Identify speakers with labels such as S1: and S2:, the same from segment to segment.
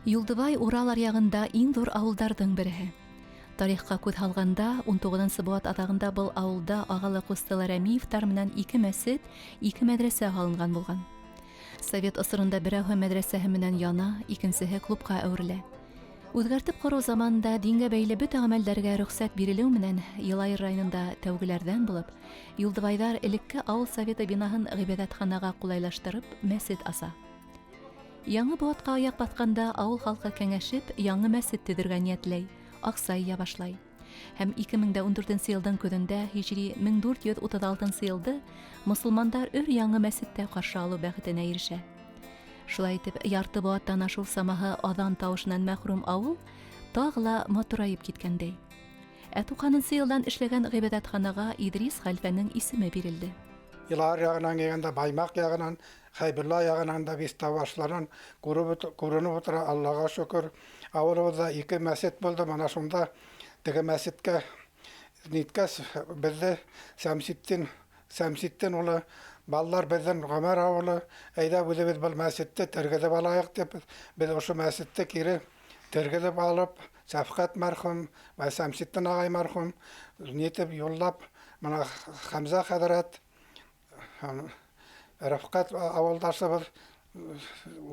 S1: Юлдыбай Урал аръяғында иң ҙур ауылдарҙың береһе. Тарихҡа күҙ һалғанда, 19-нсы быуат аҙағында был ауылда ағалы ҡустылы Рәмиевтар менән ике мәсет, ике мәҙрәсә һалынған булған. Совет осоронда берәүһе мәҙрәсәһе менән яна, икенсеһе клубҡа әүерелә. Үҙгәртеп ҡороу заманында дингә бәйле бөтә ғәмәлдәргә рөхсәт бирелеү менән Йылайыр районында тәүгеләрҙән булып Юлдыбайҙар элекке ауыл советы бинаһын ғибәҙәтханаға ҡулайлаштырып мәсет аса. Яңы быуатҡа аяҡ баҫҡанда ауыл халҡы кәңәшеп яңы мәсет төҙөргә ниәтләй, аҡса йыя башлай. Һәм 2014 йылдың көҙөндә һижри 1436 йылды мосолмандар өр яңы мәсеттә ҡаршы алыу бәхетенә ирешә. Шулай итеп, ярты быуаттан ашыу самаһы аҙан тауышынан мәхрүм ауыл тағы ла матурайып киткәндәй. Ә 90-нсы йылдан эшләгән ғибәҙәтханаға Иҙрис хәлфәнең исеме бирелде.
S2: Йылар яғынан килгәндә, Баймаҡ яғынан, Хәйбулла яғынан да Биҫтәбашларынан күренеп ултыра, Аллаға шөкөр. Ауылыбыҙҙа ике мәсет булды, мына шунда теге мәсеткә ниткәс, беҙҙе Сәмсетдин, Сәмсетдин улы, балалар беҙҙең Ғүмәр ауылы, әйҙә үҙебеҙ был мәсетте тергеҙеп алайыҡ тип, беҙ ошо мәсетте кире тергеҙеп алып, Шәфҡәт мәрхүм вә Сәмсетдин ағай мәрхүм нитеп юллап, мына Хәмзә хәҙрәт, Рәфҡәт ауылдашыбыҙ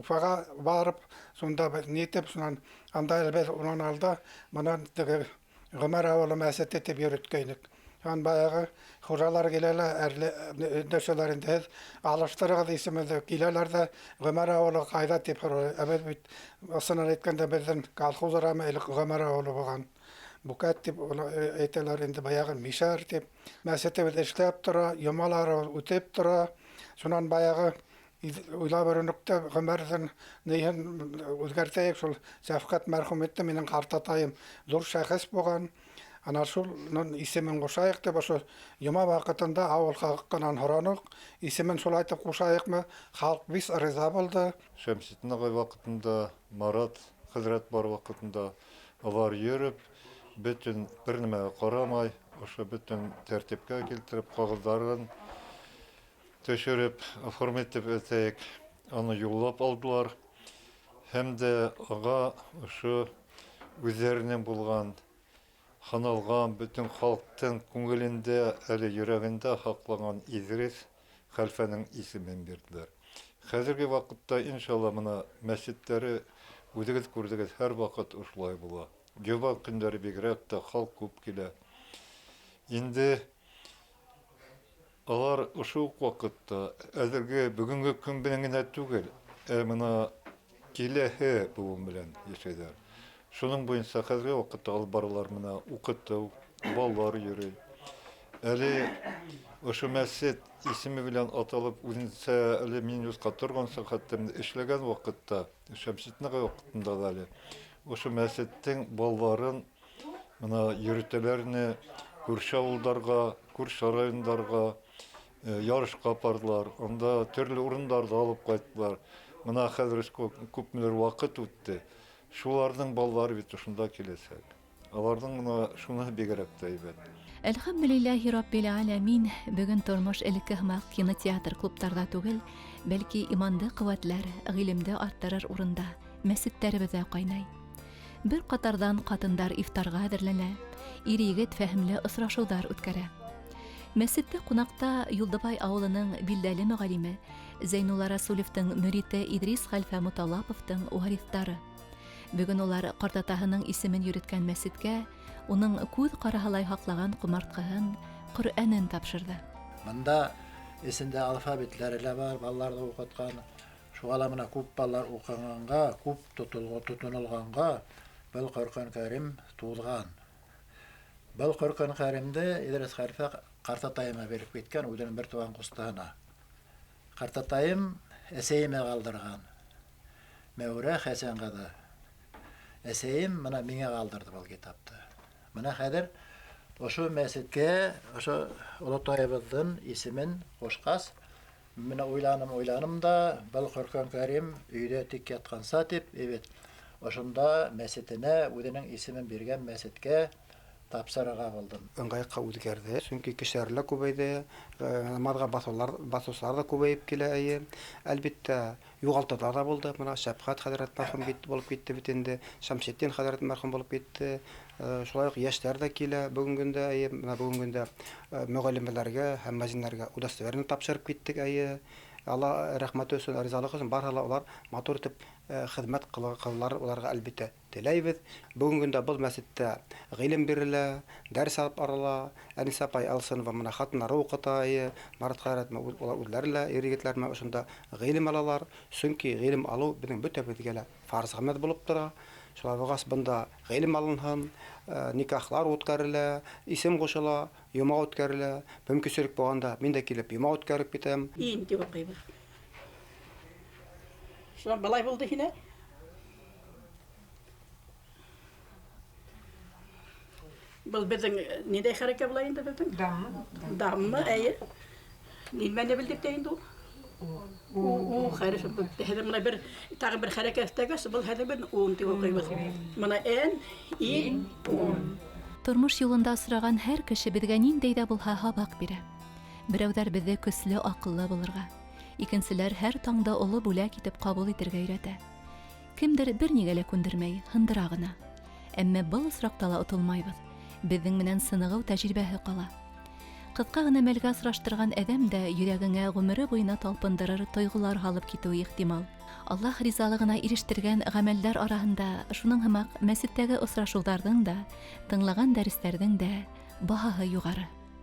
S2: Уфаға барып, шунда беҙ нитеп, шунан анда беҙ унан алда мынан теге Ғүмәр ауылы мәсете тип йөрөткәйнек. Һәм баяғы хужалар килә лә, өндәшәләр инде, һеҙ алыштырығыҙ исемегеҙҙе, киләләр ҙә Ғүмәр ауылы ҡайҙа тип һорай. Ә беҙ бит ысынын әйткәндә беҙҙең колхоз урамы элек Ғүмәр ауылы булған. Бүкәт тип әйтәләр инде, баяғы Мишәр тип. Мәсетебеҙ эшләп тора, йомалары үтеп тора. Шунан баяғы уйлап өрөнөк тә Ғүмәрҙең ниһен үҙгәртәйек, шул Шәфҡәт мәрхүм итте, минең ҡартатайым ҙур шәхес булған. Ана шуның исемен ҡушайыҡ тип ошо йома ваҡытында ауыл халҡынан һораныҡ, исемен шулай итеп ҡушайыҡмы? Халыҡ бик риза булды.
S3: Шәмсетдин ағай ваҡытында, Марат хәҙрәт бар ваҡытында улар йөрөп, бөтөн бер нәмәгә ҡарамай, ошо бөтөн тәртипкә килтереп, ҡағыҙҙарын төшөрөп, оформить итеп әйтәйек, аны юллап алдылар. Һәм дә ага ошо үҙҙәренең булған, һаналған, бөтөн халыҡтың күңелендә, әле йөрәгендә һаҡланған Иҙрис хәлфәнең исемен бирҙеләр. Хәҙерге ваҡытта, иншалла, мына мәсеттәре үҙегеҙ күрҙегеҙ, һәр ваҡыт ошолай була. Йома көндәре бигерәк тә халыҡ күп килә. Инде алар ошо уҡ ваҡытта әҙерге бөгөнгө көн менән генә түгел, ә мына киләһе быуын белән йәшәйҙәр. Шуның буйынса хәҙерге ваҡытта алып баралар мына уҡытыу, балалар йөрөй. Әле ошо мәсет исеме белән аталып үҙенсә әле Минюстҡа торғансы хатта эшләгән ваҡытта, Шәмсетдин ағай ваҡытында ла әле ошо мәсеттең балаларын мына йөрөтәләр ине, күрше ауылдарға, күрше райондарға ярышҡа апарҙылар, анда төрлө урындарҙа алып ҡайттылар. Мына хәҙер күпмелер ваҡыт үтте. Шуларҙың балалары бит ошонда киләсәк. Аларҙың мына шуныһы бигерәк тә һәйбәт.
S1: Әлхәмдүлилләһи раббил аләмин, бөгөн тормош элекке һымаҡ кинотеатр, клубтарҙа түгел, бәлки иманды ҡеүәтләр, ғилемде арттырыр урында, мәсеттәребеҙҙә ҡайнай. Бер ҡатарҙан ҡатындар ифтарға әҙерләнә, ир-егет фәһемле осрашыуҙар үткәрә. Мәсеттә ҡунаҡта Юлдыбай ауылының билдәле мөғәллиме Зәйнулла Расулевтың мөрите Иҙрис хәлфә Муталаповтың вариҫтары. Бөгөн улар ҡартатаһының исемен йөрөткән мәсеткә уның күҙ ҡараһылай һаҡлаған ҡомартҡыһын, Ҡөрьәнен тапшырҙы.
S4: Бында эсендә алфавитлары ла бар, балаларҙы уҡытҡан. Шуға ла мына күп балалар уҡығанға, күп тотонолғанға был Ҡөрьән Кәрим туҙған. Был Ҡөрьән Кәримде Иҙрис хәлфә ҡартатайыма биреп киткән, үҙенең бер туған ҡустыһына. Ҡартатайым әсәйемә ҡалдырған. Мәүрә Хәсән ҡыҙы. Әсәйем мына миңә ҡалдырҙы был китапты. Мына хәҙер ошо мәсеткә, ошо олотайыбыҙҙың исемен ҡушҡас, мына уйланым, уйланым да, был Ҡөрьән Кәрим өйҙә тик ятҡанса тип, эбет, ошонда мәсетенә үҙенең исемен биргән мәсеткә Тапшырырға булдым.
S5: Ыңғайға үҙгәрҙе, сөнки кешеләр лә күбәйҙе, намаҙға баҫыулар, баҫыусылар ҙа күбәйеп килә, эйе. Әлбиттә, юғалтыуҙар ҙа булды. Бына Шәфҡәт хәҙрәт мәрхүм кит, булып китте бит инде, Шәмсетдин хәҙрәт мәрхүм булып китте. Шулай уҡ йәштәр ҙә килә бөгөнгө көндә, эйе. Бына бөгөнгө көндә мөғәллимәләргә һәм мәзиннәргә удостоверение тапшырып киттек, эйе. Алла рәхмәте өсөн, ризалығы өсөн барыһы ла улар матур итеп хеҙмәт ҡылалар, уларға әлбиттә теләйбеҙ. Бөгөнгө көндә был мәсеттә ғилем бирелә, дәрес алып барыла. Әнисә апай Алсынова менән хатыннары уҡыта, эйе. Марат хәҙрәт улар үҙҙәре лә ир-егетләр менән ошонда ғилем алалар. Сөнки ғилем алыу беҙҙең бөтәбеҙгә лә фарз ғәмәл булып тора. Шулай булғас, бында ғилем алынһын, никахлар үткәрелә, исем ҡушыла, йома үткәрелә. Мөмкинселек булғанда мин дә килеп йома үткәреп китәм.
S6: Ин тип уҡыйбыҙ. Шунан былай булды һине. Был беҙҙең ниндәй хәрәкәт була инде беҙҙең?
S7: Даммы?
S6: Даммы, эйе. Нимәне белдек тә инде ул? У хәрефе хәҙер бына бер тағы бер хәрәкәт өҫтәгәс, был хәҙер беҙ ун тип уҡыйбыҙ. Бына Н, И, ун.
S1: Тормош юлында осраған һәр кеше беҙгә ниндәй ҙә булһа һабаҡ бирә. Берәүҙәр беҙҙе көслө аҡыллы булырға, икенселәр һәр таңда оло бүләк итеп ҡабул итергә өйрәтә. Кемдер бер нигә лә күндермәй, һындыра ғына. Әммә был осраҡта ла отолмайбыҙ. Беҙҙең менән сынығыу тәжрибәһе ҡала. Ҡыҫҡа ғына мәлгә осраштырған әҙәм дә йөрәгеңә ғүмере буйына талпындырыр тойғолар һалып китеүе ихтимал. Аллаһ ризалығына ирештергән ғәмәлдәр араһында шуның һымаҡ мәсеттәге осрашыуҙарҙың да, тыңлаған дәрестәрҙең дә баһаһы юғары.